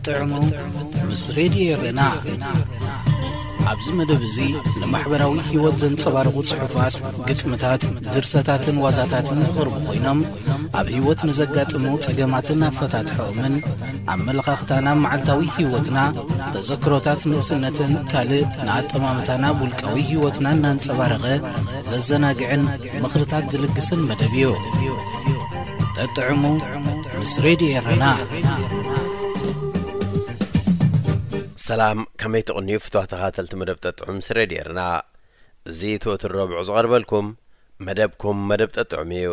ጥዑሙ ምስ ሬድዮ ኤረና። ኣብዚ መደብ እዚ ንማሕበራዊ ህይወት ዘንጸባርቑ ጽሑፋት፣ ግጥምታት፣ ድርሰታትን ዋዛታትን ዝቐርቡ ኮይኖም፣ ኣብ ህይወት ንዘጋጥሙ ጸገማትን ኣፈታትሖኦምን፣ ኣመለኻኽታና፣ መዓልታዊ ህይወትና፣ ተዘክሮታት ንእስነትን ካልእ ንኣጠማምታና ውልቃዊ ህይወትና እናንጸባረቐ ዘዘናግዕን ምኽርታት ዝልግስን መደብ እዩ። ጠጥዕሙ ምስ ሬድዮ ኤረና። ሰላም፣ ከመይ ትቕንዩ ፍትዋ ተኻተልቲ መደብ ጠጥዑም ምስ ሬድዮ ኤረና? እዚ ትወትር ረብዑ ዝቐርበልኩም መደብኩም መደብ ጠጥዑም እዩ።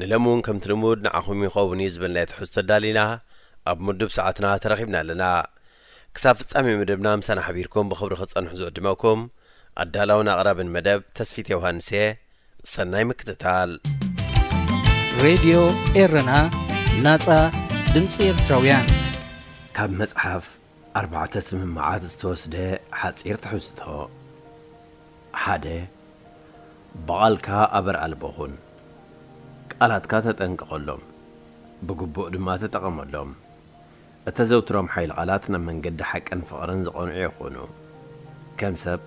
ንለሚ እውን ከምቲ ልሙድ ንዓኹም ይኸውን እዩ ዝበልናዮ ትሕዝቶ ኣዳሊና ኣብ ምዱብ ሰዓትና ተረኺብና ኣለና። ክሳብ ፍጻሜ መደብና ምሳና ሓቢርኩም ብኽብሪ ክጸንሑ ዝዕድመኩም ኣዳላውን ኣቕራብን መደብ ተስፊት ዮሃንስ እየ። ሰናይ ምክትታል። ሬድዮ ኤረና፣ ናጻ ድምጺ ኤርትራውያን። ካብ መጽሓፍ ኣርባዕተ ስምምዓት ዝተወስደ ሓጺር ትሕዝቶ። ሓደ፣ ብቓልካ ኣበር ኣልቦ ኩን። ቃላትካ ተጠንቀቐሎም፣ ብግቡእ ድማ ተጠቐመሎም። እተዘውትሮም ሓይሊ ቃላት ናብ መንገዲ ሓቅን ፍቕርን ዝቐንዑ ይኹኑ። ከም ሰብ፣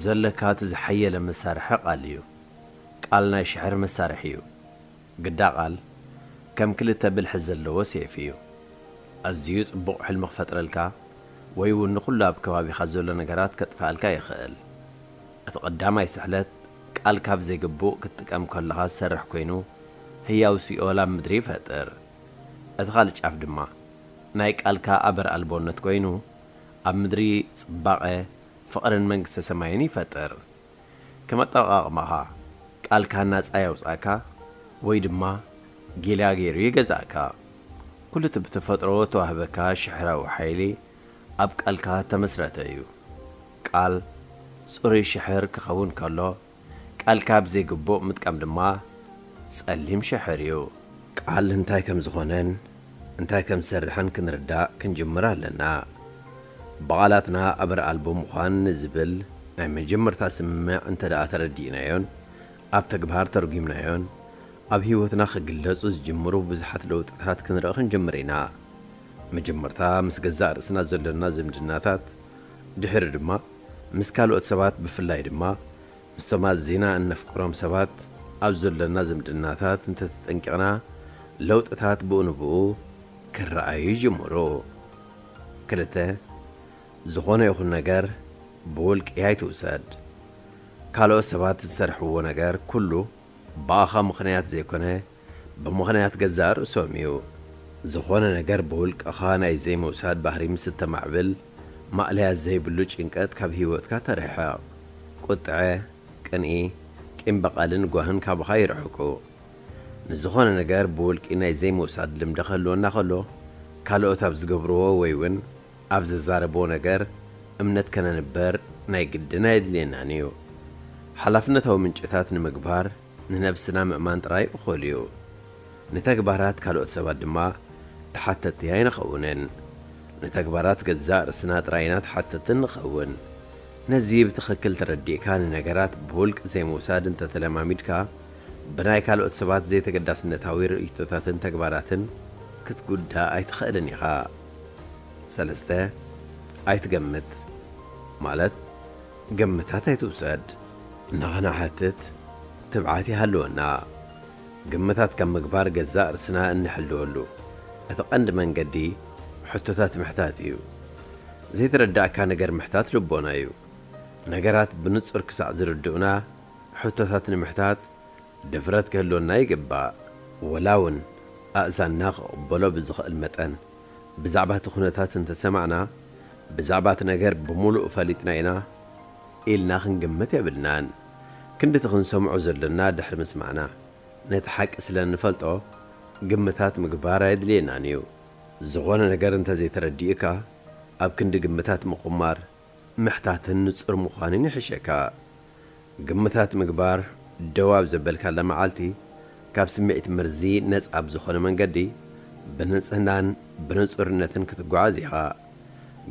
ዘለካ እቲ ዝሓየለ መሳርሒ ቃል እዩ። ቃል ናይ ሽሕር መሳርሒ እዩ። ግዳ ቃል ከም ክልተ ብልሒ ዘለዎ ሴፍ እዩ። ኣዝዩ ጽቡቕ ሕልሚ ክፈጥረልካ ወይ እውን ንኹሉ ኣብ ከባቢኻ ዘሎ ነገራት ከጥፍኣልካ ይኽእል። እቲ ቀዳማይ ስሕለት፣ ቃል ካብ ዘይግቡእ ክትጥቀም ከለኻ ዝሰርሕ ኮይኑ፣ ህያው ሲኦል ኣብ ምድሪ ይፈጥር። እቲ ካልእ ጫፍ ድማ፣ ናይ ቃልካ ኣበር ኣልቦነት ኮይኑ፣ ኣብ ምድሪ ጽባቐ፣ ፍቕርን መንግስተ ሰማይን ይፈጥር። ከም ኣጠቓቕማኻ፣ ቃልካ ናጻ የውጻእካ ወይ ድማ ጊላ ገይሩ ይገዛእካ። ኩሉ እቲ ብተፈጥሮ እተዋህበካ ሽሕራዊ ሓይሊ ኣብ ቃልካ እተመስረተ እዩ። ቃል ጽሩይ ሽሕር ክኸውን ከሎ፣ ቃልካ ብዘይግቡእ ምጥቃም ድማ ጸሊም ሽሕር እዩ። ቃል እንታይ ከም ዝኾነን እንታይ ከም ዝሰርሕን ክንርዳእ ክንጅምር ኣለና። ብቓላትና ኣበር ኣልቦ ምዃን ንዝብል ናይ መጀመርታ ስምምዕ እንተ ደኣ ተረዲእናዮን ኣብ ተግባር ተርጒምናዮን፣ ኣብ ህይወትና ክግለጹ ዝጅምሩ ብዙሓት ለውጥታት ክንርኢ ክንጅምር ኢና። መጀመርታ ምስ ገዛእ ርእስና ዘሎና ዝምድናታት፣ ድሕሪ ድማ ምስ ካልኦት ሰባት፣ ብፍላይ ድማ ምስቶም ኣዚና እነፍቅሮም ሰባት ኣብ ዘሎና ዝምድናታት እንተተጠንቂቕና፣ ለውጥታት ብኡ ንብኡ ክረኣዩ ይጅምሩ። ክልተ፣ ዝኾነ ይኹን ነገር ብውልቂ ኣይትውሰድ። ካልኦት ሰባት ዝሰርሕዎ ነገር ኩሉ ብኣኻ ምኽንያት ዘይኮነ፣ ብምኽንያት ገዛእ ርእሶም እዩ። ዝኾነ ነገር ብውልቅኻ ናይ ዘይምውሳድ ባህሪ ምስ እተማዕብል፣ ማእለያ ዘይብሉ ጭንቀት ካብ ህይወትካ ተርሕቕ። ቁጥዐ፣ ቅንኢ፣ ቂም በቐልን ጓህን ካባኻ ይርሕቁ። ንዝኾነ ነገር ብውልቂ ናይ ዘይምውሳድ ልምዲ ክህልወና ከሎ፣ ካልኦት ኣብ ዝገብርዎ ወይ እውን ኣብ ዘዛረብዎ ነገር እምነት ከነንበር ናይ ግድን ኣየድልየናን እዩ። ሓላፍነታዊ ምንጭታት ንምግባር ንነብስና ምእማን ጥራይ እኹል እዩ። ንተግባራት ካልኦት ሰባት ድማ ተሓተትቲ ኣይንኸውንን። ንተግባራት ገዛእ ርእስና ጥራይ ኢና ተሓተትቲ እንኸውን። ነዚ ብትኽክል ተረዲእካ ንነገራት ብውልቂ ዘይምውሳድ እንተተለማሚድካ፣ ብናይ ካልኦት ሰባት ዘይተገዳስነታዊ ርእይቶታትን ተግባራትን ክትጉዳእ ኣይትኽእልን ኢኻ። ሰለስተ፣ ኣይትገምት፣ ማለት ግምታት ኣይትውሰድ። ንኽንሓትት ትብዓት ይሃልወና። ግምታት ካብ ምግባር ገዛእ ርእስና እንሕልወሉ እቲ ቀንዲ መንገዲ ሕቶታት ምሕታት እዩ። ዘይተረዳእካ ነገር ምሕታት ልቦና እዩ። ነገራት ብንጹር ክሳዕ ዝርድኡና ሕቶታት ንምሕታት ድፍረት ክህልወና ይግባእ። ወላ እውን ኣእዛንና ክቕበሎ ብዝኽእል መጠን ብዛዕባ እቲ ኩነታት እንተሰማዕና፣ ብዛዕባ እቲ ነገር ብምሉእ ፈሊጥና ኢና ኢልና ክንግምት የብልናን። ክንዲ እቲ ክንሰምዖ ዘሎና ድሕሪ ምስማዕና፣ ነቲ ሓቂ ስለ እንፈልጦ ግምታት ምግባር ኣየድልየናን እዩ። ዝኾነ ነገር እንተዘይተረዲኡካ፣ ኣብ ክንዲ ግምታት ምቑማር፣ ምሕታትን ንጹር ምዃንን ይሕሸካ። ግምታት ምግባር ደው ኣብ ዘበልካላ መዓልቲ፣ ካብ ስምዒት መርዚ ነጻ ብዝኾነ መንገዲ፣ ብንጽህናን ብንጹርነትን ክትጓዓዝ ኢኻ።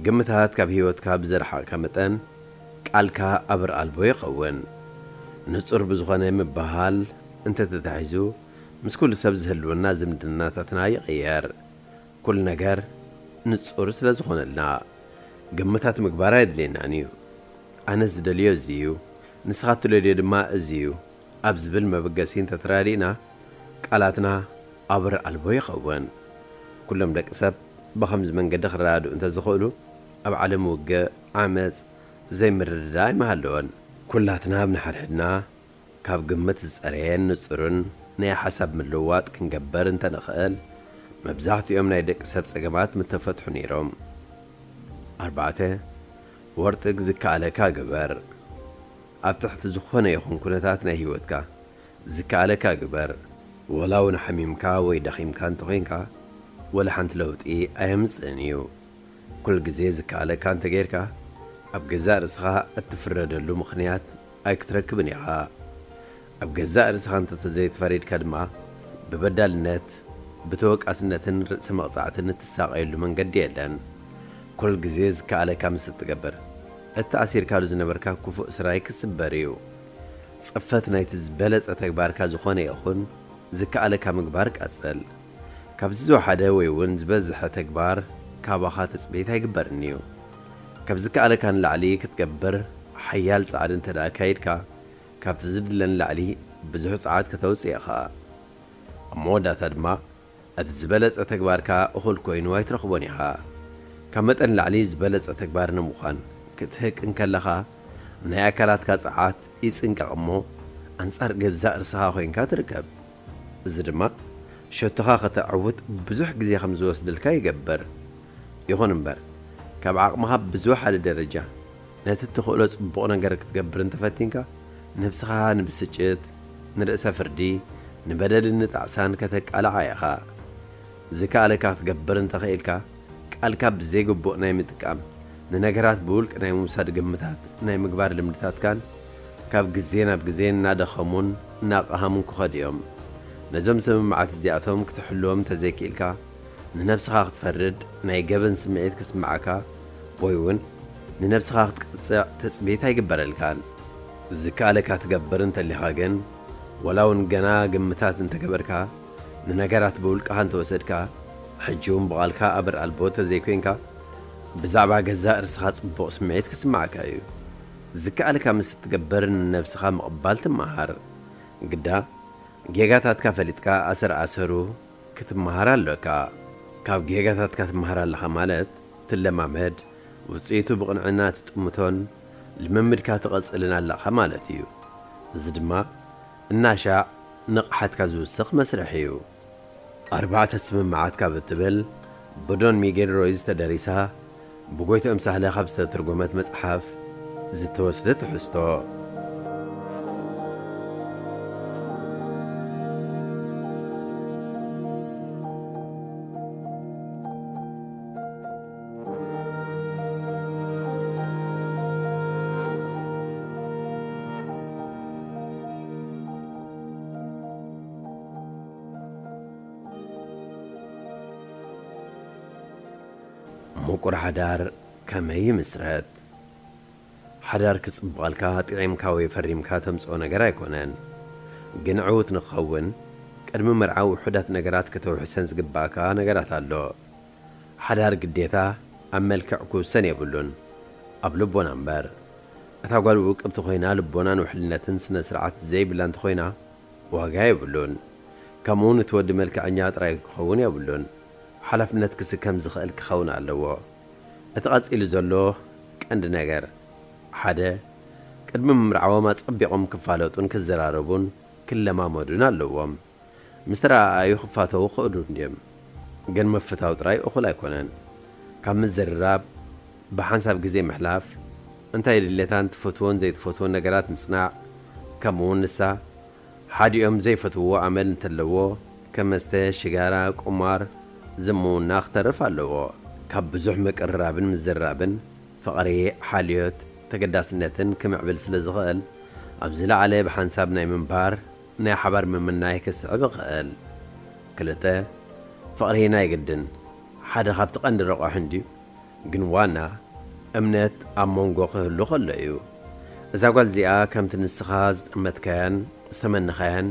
ግምታት ካብ ህይወትካ ብዘርሓቕካ መጠን፣ ቃልካ ኣበር ኣልቦ ይኸውን። ንጹር ብዝኾነ ምብህሃል እንተተታሒዙ፣ ምስ ኩሉ ሰብ ዝህልወና ዝምድናታትና ይቕየር። ኩሉ ነገር ንጹር ስለ ዝኾነልና፣ ግምታት ምግባር ኣየድልየናን እዩ። ኣነ ዝደልዮ እዚ እዩ፣ ንስኻ እትደልዮ ድማ እዚ እዩ ኣብ ዝብል መበገሲ እንተተራዲእና፣ ቃላትና ኣበር ኣልቦ ይኸውን። ኩሎም ደቂ ሰብ ብኸምዚ መንገዲ ክረዳድኡ እንተዝኽእሉ፣ ኣብ ዓለም ውግእ፣ ዓመጽ፣ ዘይምርድዳእ ኣይምሃለወን። ኩላትና ኣብ ንሓድሕድና ካብ ግምት ዝጸረየን ንጹርን ናይ ሓሳብ ምልውዋጥ ክንገብር እንተንኽእል፣ መብዛሕትኦም ናይ ደቂ ሰብ ጸገማት ምተፈትሑ ነይሮም። ኣርባዕተ፣ ወርጥግ ዝከኣለካ ግበር። ኣብ ትሕቲ ዝኾነ ይኹን ኩነታት ናይ ህይወትካ ዝከኣለካ ግበር። ወላ እውን ሓሚምካ ወይ ደኺምካ እንተኾይንካ፣ ወላ ሓንቲ ለውጢ ኣየምጽእን እዩ። ኩል ግዜ ዝከኣለካ እንተጌርካ፣ ኣብ ገዛእ ርእስኻ እትፍረደሉ ምኽንያት ኣይክትረክብን ኢኻ። ኣብ ገዛእ ርእስኻ እንተዘይተፈሪድካ ድማ፣ ብበዳልነት፣ ብተወቃስነትን ርእሰ መቕጻዕትን እትሳቐየሉ መንገዲ የለን። ኩል ግዜ ዝከኣለካ ምስ እትገብር፣ እቲ ኣሲርካሉ ዝነበርካ ክፉእ ስራይ ክስበር እዩ። ጽፈት ናይቲ ዝበለጸ ተግባርካ ዝኾነ ይኹን፣ ዝከኣለካ ምግባር ቀጽል። ካብዚ ዝወሓደ ወይ እውን ዝበዝሐ ተግባር ካባኻ ትጽቢት ኣይግበርን እዩ። ካብ ዝከኣለካ ንላዕሊ ክትገብር ሓያል ጻዕሪ እንተ ደኣ ኣካይድካ፣ ካብቲ ዝድለ ንላዕሊ ብዙሕ ጸዓት ከተውጽእ ኢኻ። ኣብ መወዳእታ ድማ፣ እቲ ዝበለጸ ተግባርካ እኹል ኮይኑ ኣይትረኽቦን ኢኻ። ካብ መጠን ንላዕሊ ዝበለጸ ተግባር ንምዃን ክትህቅ እንከለኻ፣ ናይ ኣካላትካ ጸዓት ይጽንቀቕ እሞ፣ ኣንጻር ገዛእ ርእስኻ ኮይንካ ትርከብ። እዚ ድማ፣ ሸቶኻ ከተዕውት ብዙሕ ግዜ ከም ዝወስደልካ ይገብር። ይኹን እምበር፣ ካብ ዓቕምኻ ብዝወሓደ ደረጃ ነቲ እትኽእሎ ጽቡቕ ነገር ክትገብር እንተፈቲንካ፣ ነብስኻ ንብስጭት፣ ንርእሰ ፍርዲ፣ ንበደልን ንጣዕሳን ከተቃልዓ ኢኻ። ዝከኣለካ ክትገብር እንተኽኢልካ፣ ቃልካ ብዘይግቡእ ናይ ምጥቃም፣ ንነገራት ብውልቂ ናይ ምውሳድ ግምታት ናይ ምግባር ልምድታትካን ካብ ግዜ ናብ ግዜ እናደኸሙን እናቐሃሙን ክኸዱ እዮም። ነዞም ስምምዓት እዚኣቶም ክትሕልዎም እንተዘይክኢልካ፣ ንነብስኻ ክትፈርድ፣ ናይ ገበን ስምዒት ክስምዓካ፣ ወይ እውን ንነብስኻ ክትቅጽዕ ትጽቢት ኣይግበረልካን። ዝከኣለካ ትገብር እንተሊኻ ግን፣ ወላ እውን ገና ግምታት እንተገበርካ፣ ንነገራት ብውልቅኻ እንተወሰድካ፣ ሕጂ እውን ብቓልካ ኣበር ኣልቦ እንተዘይኮይንካ፣ ብዛዕባ ገዛእ ርእስኻ ጽቡቕ ስምዒት ክስምዓካ እዩ። ዝከኣለካ ምስ እትገብር ንነብስኻ ምቕባል ትመሃር። ግዳ፣ ጌጋታትካ ፈሊጥካ ኣሰር ኣሰሩ ክትመሃር ኣለካ። ካብ ጌጋታትካ ትመሃር ኣለኻ ማለት፣ ትለማመድ፣ ውጽኢቱ ብቕንዕና ትጥምቶን ልምምድካ ትቐጽልን ኣለኻ ማለት እዩ። እዚ ድማ እናሻዕ ንቕሓትካ ዝውስኽ መስርሕ እዩ። ኣርባዕተ ስምምዓት ካብ እትብል ብዶን ሚጌል ሮይዝ ተደሪሳ፣ ብጎይትኦም ሳህለ ካብ ዝተተርጎመት መጽሓፍ ዝተወስደ ትሕዝቶ። ምቁር ሓዳር ከመይ ይምስረት? ሓዳር ክጽብቐልካ ጥዒምካ ወይ ፈሪምካ ተምጽኦ ነገር ኣይኮነን። ግን ዕዉት ንኽኸውን፣ ቅድሚ መርዓ ውሑዳት ነገራት ከተውሕሰን ዝግባእካ ነገራት ኣሎ። ሓዳር ግዴታ ኣብ መልክዕ ክውሰን የብሉን፣ ኣብ ልቦና እምበር። እታ ጓል ውቅብቲ ኮይና ልቦናን ውሕልነትን ስነ ስርዓት ዘይብላ እንተኾይና ዋጋ የብሉን። ከምኡ እውን እቲ ወዲ መልክዐኛ ጥራይ ክኸውን የብሉን፣ ሓላፍነት ክስከም ዝኽእል ክኸውን ኣለዎ። እቲ ቀጺሉ ዘሎ ቀንዲ ነገር፣ ሓደ፣ ቅድሚ ምምርዓዎም ኣጸቢቖም ክፋለጡን ክዘራረቡን ክለማመዱን ኣለዎም። ምስ ተረኣኣዩ ክፋተዉ ክኽእሉ እንድዮም፣ ግን ምፍታው ጥራይ እኹል ኣይኮነን። ካብ ምዝርራብ፣ ብሓንሳብ ግዜ ምሕላፍ፣ እንታይ ድሌታን ትፈትዎን ዘይትፈትዎን ነገራት ምጽናዕ፣ ከምኡ እውን ንሳ ሓዲኦም ዘይፈትውዎ ኣመል እንተለዎ፣ ከም መስተ፣ ሽጋራ፣ ቁማር፣ ዝምውና ክተርፍ ኣለዎ። ካብ ብዙሕ ምቅርራብን ምዝራብን፣ ፍቕሪ፣ ሓልዮት፣ ተገዳስነትን ክምዕብል ስለ ዝኽእል፣ ኣብ ዝለዓለ ብሓንሳብ ናይ ምንባር ናይ ሓባር ምምናይ ክስዕብ ይኽእል። ክልተ፣ ፍቕሪ ናይ ግድን ሓደ ካብቲ ቀንዲ ረቋሒ እንድዩ፣ ግን ዋና እምነት ኣብ መንጎ ክህሉ ከሎ እዩ። እዛ ጓል እዚኣ ከምቲ ንስኻ ዝጠመትካያን ዝተመነኻያን፣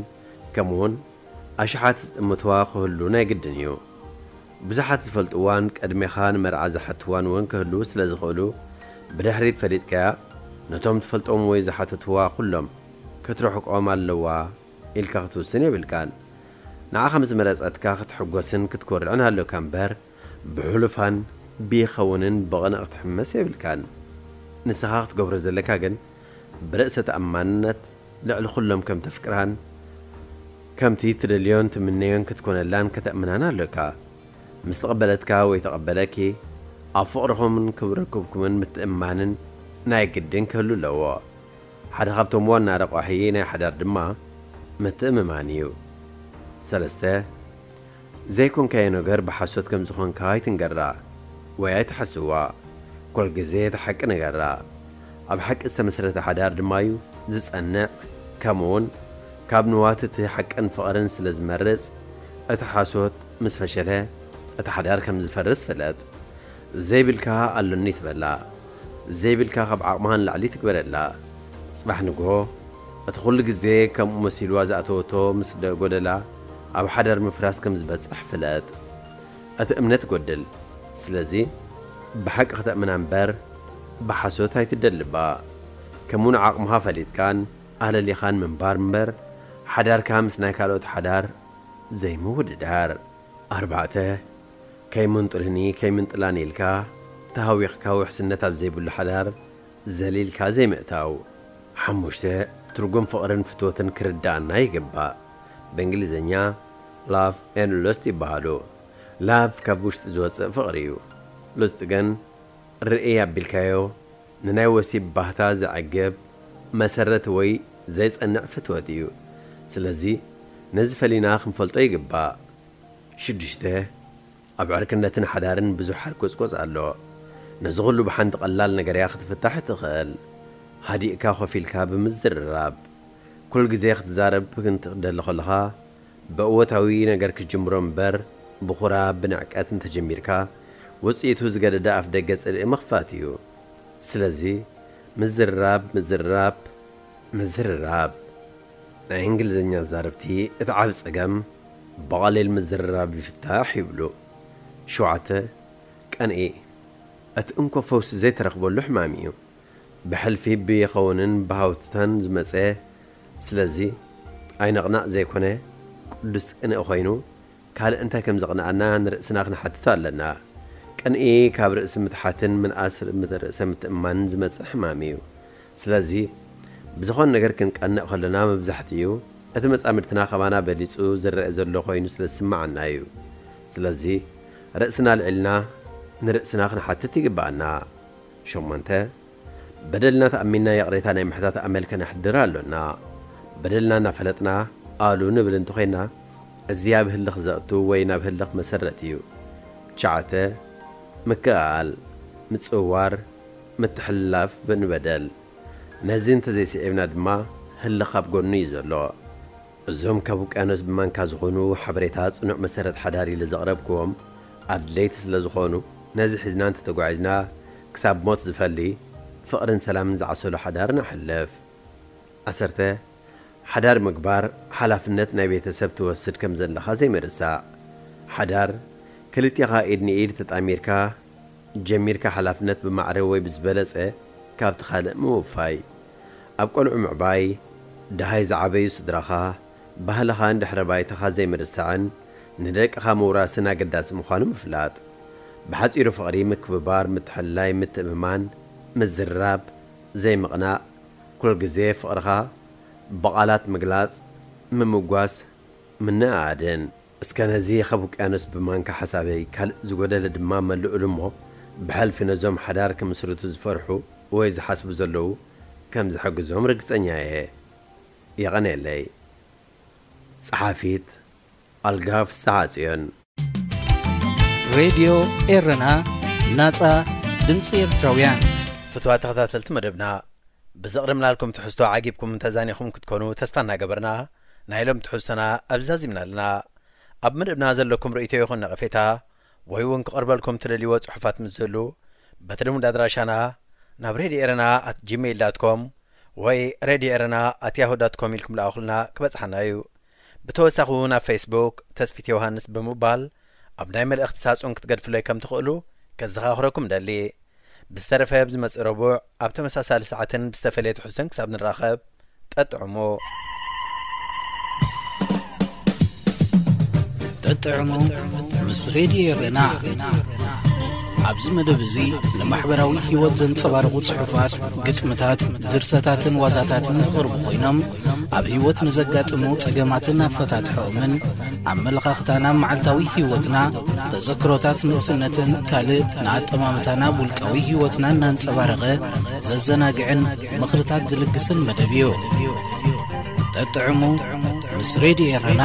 ከምኡውን ኣሽሓት ዝጥምትዋ ክህሉ ናይ ግድን እዩ። ብዙሓት ዝፈልጥዋን ቀድሜኻ ንመርዓ ዝሓትዋን እውን ክህልዉ ስለ ዝኽእሉ፣ ብድሕሪት ፈሊጥካያ፣ ነቶም ትፈልጦም ወይ ዝሓተትዋ ኩሎም ክትርሕቆም ኣለዋ ኢልካ ክትውስን የብልካን። ንዓኻ ምስ መረጸትካ ክትሕጎስን ክትኮርዕን ኣሎካ እምበር፣ ብሕሉፋን ብይኸውንን ብቕንእ ክትሕመስ የብልካን። ንስኻ ክትገብሮ ዘለካ ግን፣ ብርእሰ ተኣማንነት ልዕሊ ኩሎም ከም ተፍቅራን ከምቲ ትደልዮን ትምነዮን ክትኮነላን ከተእምናን ኣሎካ። ምስ ተቐበለትካ ወይ ተቐበለኪ፣ ኣብ ፍቕርኹምን ክብርክብኩምን ምትእምማንን ናይ ግድን ክህሉ ኣለዎ። ሓደ ካብቶም ዋና ረቋሒ ናይ ሓዳር ድማ ምትእምማን እዩ። ሰለስተ፣ ዘይኮንካዮ ነገር ብሓሶት ከም ዝኾንካ ኣይትንገራ ወይ ኣይትሓስዋ። ኩል ግዜ እቲ ሓቂ ንገራ። ኣብ ሓቂ ዝተመስረተ ሓዳር ድማ እዩ ዝጸንዕ። ከምኡውን ካብ ንዋት እቲ ሓቅን ፍቕርን ስለ ዝመርጽ፣ እቲ ሓሶት ምስ ፈሸለ፣ እቲ ሓዳር ከም ዝፈርስ ፍለጥ። ዘይብልካ ኣሎኒ ትበላ። ዘይብልካ ካብ ዓቕምኻ ንላዕሊ ትግበረላ። ጽባሕ ንግሆ፣ እቲ ኩሉ ግዜ ከምኡ መሲልዋ ዝኣተወቶ ምስ ደጎደላ፣ ኣብ ሓዳር ምፍራስ ከም ዝበጽሕ ፍለጥ። እቲ እምነት ይጎድል። ስለዚ፣ ብሓቂ ክተእምና እምበር፣ ብሓሶት ኣይትደልባ። ከምኡ ንዓቕምኻ ፈሊጥካን ኣለሊኻን ምንባር እምበር፣ ሓዳርካ ምስ ናይ ካልኦት ሓዳር ዘይምውድዳር። ኣርባዕተ፣ ከይምንጥሉኒ ከይምንጥላኒ ኢልካ ተሃዊኽካ ውሕስነት ኣብ ዘይብሉ ሓዳር ዘሊልካ ዘይምእታው። ሓሙሽተ፣ ትርጉም ፍቕርን ፍትወትን ክርድኣና ይግባእ። ብእንግሊዝኛ ላቭ ኤንድ ሉስት ይበሃሉ። ላቭ ካብ ውሽጢ ዝወጽእ ፍቕሪ እዩ። ሉስት ግን ርእይ ኣቢልካዮ ንናይ ወሲብ ባህታ ዘዕግብ መሰረት ወይ ዘይጸንዕ ፍትወት እዩ። ስለዚ ነዚ ፈሊና ክንፈልጦ ይግባእ። ሽዱሽተ፣ ኣብ ዕርክነትን ሓዳርን ብዙሕ ሓርቆጽቆጽ ኣሎ። ነዚ ኹሉ ብሓንቲ ቀላል ነገር እያ ክትፍታሕ እትኽእል። ሃዲእካ ኮፍ ኢልካ ብምዝርራብ። ኩል ግዜ ክትዛረብ ክትደሊ ከለኻ ብእወታዊ ነገር ክትጅምሮ እምበር ብኹራ ብንዕቀት እንተጀሚርካ ውጽኢቱ ዝገደደ ኣፍ ደገ ጽልኢ ምኽፋት እዩ። ስለዚ ምዝርራብ፣ ምዝርራብ፣ ምዝርራብ። ናይ እንግሊዝኛ ዛረብቲ እቲ ዓቢ ጸገም ብቐሊል ምዝርራብ ይፍታሕ ይብሉ። ሸውዓተ፣ ቀንኢ እቲ እንኮ ፈውሲ ዘይተረኽበሉ ሕማም እዩ። ብሕልፊ ብይኸውንን ብሃውትታን ዝመጸ። ስለዚ ኣይነቕናእ ዘይኮነ ቅዱስ ቅንኢ ኮይኑ ካልእ እንታይ ከም ዘቕንኣና ንርእስና ክንሓትቶ ኣለና። ቅንኢ ካብ ርእሲ ምትሓትን ምንኣስ ርእሰ ምትእምማንን ዝመጽእ ሕማም እዩ። ስለዚ ብዝኾነ ነገር ክንቀንእ ከሎና መብዛሕትኡ እቲ መጻምድትና ከማና በሊጹ ዝረአ ዘሎ ኮይኑ ስለ ዝስምዓና እዩ። ስለዚ ርእስና ኣልዒልና ንርእስና ክንሓትት ይግብኣና። ሸሞንተ፣ በደልና ተኣሚንና ይቕሬታ ናይ ምሕታት ኣመል ከነሕድር ኣሎና። በደልና እናፈለጥና ኣሉ ንብል እንተኾይና፣ እዚ ኣብ ህልኽ ዘእቱ ወይ ናብ ህልኽ መሰረት እዩ። ትሽዓተ፣ ምክእኣል፣ ምጽዋር፣ ምትሕልላፍ ብንበደል። ነዚ እንተዘይስዒብና ድማ ህልኽ ኣብ ጎኑ እዩ ዘሎ። እዞም ካብ ውቅያኖስ ብማንካ ዝኾኑ ሓበሬታ ጽኑዕ መሰረት ሓዳር ኢለ ዘቕረብክዎም ኣድለይቲ ስለ ዝኾኑ፣ ነዚ ሒዝና እንተተጓዒዝና ክሳብ ሞት ዝፈሊ ፍቕርን ሰላምን ዝዓሰሎ ሓዳር ነሕልፍ። ዓሰርተ፣ ሓዳር ምግባር ሓላፍነት ናይ ቤተሰብ ትወስድ ከም ዘለኻ ዘይምርሳዕ። ሓዳር ክልቴኻ ኢድ ንኢድ ተጣሚርካ ጀሚርካ ሓላፍነት ብማዕረ ወይ ብዝበለጸ ካብቲ ካልእ ምውፋይ። ኣብ ቆልዑ ምዕባይ፣ ደሃይ ዝዓበዩ ስድራኻ፣ ባህልኻን ድሕረ ባይታኻ ዘይምርሳዕን ንደቅኻ ምውራስን ኣገዳሲ ምዃኑ ምፍላጥ። ብሓጺሩ ፍቕሪ፣ ምክብባር፣ ምትሕልላይ፣ ምትእምማን፣ ምዝርራብ፣ ዘይምቕናእ፣ ኩል ግዜ ፍቕርኻ ብቓላት ምግላጽ፣ ምምጓስ፣ ምንእኣድን። እስከ ነዚ ካብ ውቅያኖስ ብማንካ ሓሳበይ ካልእ ዝጎደለ ድማ መልእሉ እሞ፣ ብሕልፊ ነዞም ሓዳር ክምስርቱ ዝፈርሑ ወይ ዝሓስቡ ዘለዉ ከም ዝሕግዞም ርግጸኛ እየ። የቐንየለይ። ጸሓፊት ኣልጋ ፍስሓጽዮን። ሬድዮ ኤረና፣ ናጻ ድምጺ ኤርትራውያን። ፍቱዋት ተኸታተልቲ መደብና፣ ብዘቕረብናልኩም ትሕዝቶ ዓጊብኩም ተዛኒኹም ክትኮኑ ተስፋ እናገበርና፣ ናይ ሎም ትሕዝቶና ኣብዚ ዛዚምና ኣለና። ኣብ መደብና ዘለኩም ርእይቶ ይኹን ነቐፌታ፣ ወይ እውን ክቐርበልኩም ትደልይዎ ጽሑፋት ምስ ዝህሉ፣ በቲ ልሙድ ኣድራሻና ናብ ሬድዮ ኤረና ኣት ጂሜይል ዳት ኮም ወይ ሬድዮ ኤረና ኣት ያሁ ዳት ኮም ኢልኩም ልኣኹልና ክበጽሓና እዩ። ብተወሳኺ እውን ኣብ ፌስቡክ ተስፊት ዮሃንስ ብምባል፣ ኣብ ናይ መልእኽቲ ሳጹን ክትገድፍለይ ከም ትኽእሉ ከዘኻኽረኩም ደሊ። ብዝተረፈ ኣብ ዝመጽእ ረቡዕ ኣብ ተመሳሳሊ ሰዓትን ብዝተፈለየ ትሕዝቶን ክሳብ ንራኸብ፣ ጠጥዕሙ። ጠጥዕሙ ምስ ሬድዮ ኤረና። ኣብዚ መደብ እዚ ንማሕበራዊ ህይወት ዘንጸባርቑ ጽሑፋት፣ ግጥምታት፣ ድርሰታትን ዋዛታትን ዝቐርቡ ኮይኖም፣ ኣብ ህይወት ንዘጋጥሙ ጸገማትን ኣፈታትሖኦምን፣ ኣመለኻኽታና ኣብ መዓልታዊ ህይወትና፣ ተዘክሮታት ንእስነትን ካልእ ንኣጠማምታና ኣብ ውልቃዊ ህይወትና እናንጸባረቐ ዘዘናግዕን ምኽርታት ዝልግስን መደብ እዩ። ጠጥዕሙ ምስ ሬድዮ ኤረና።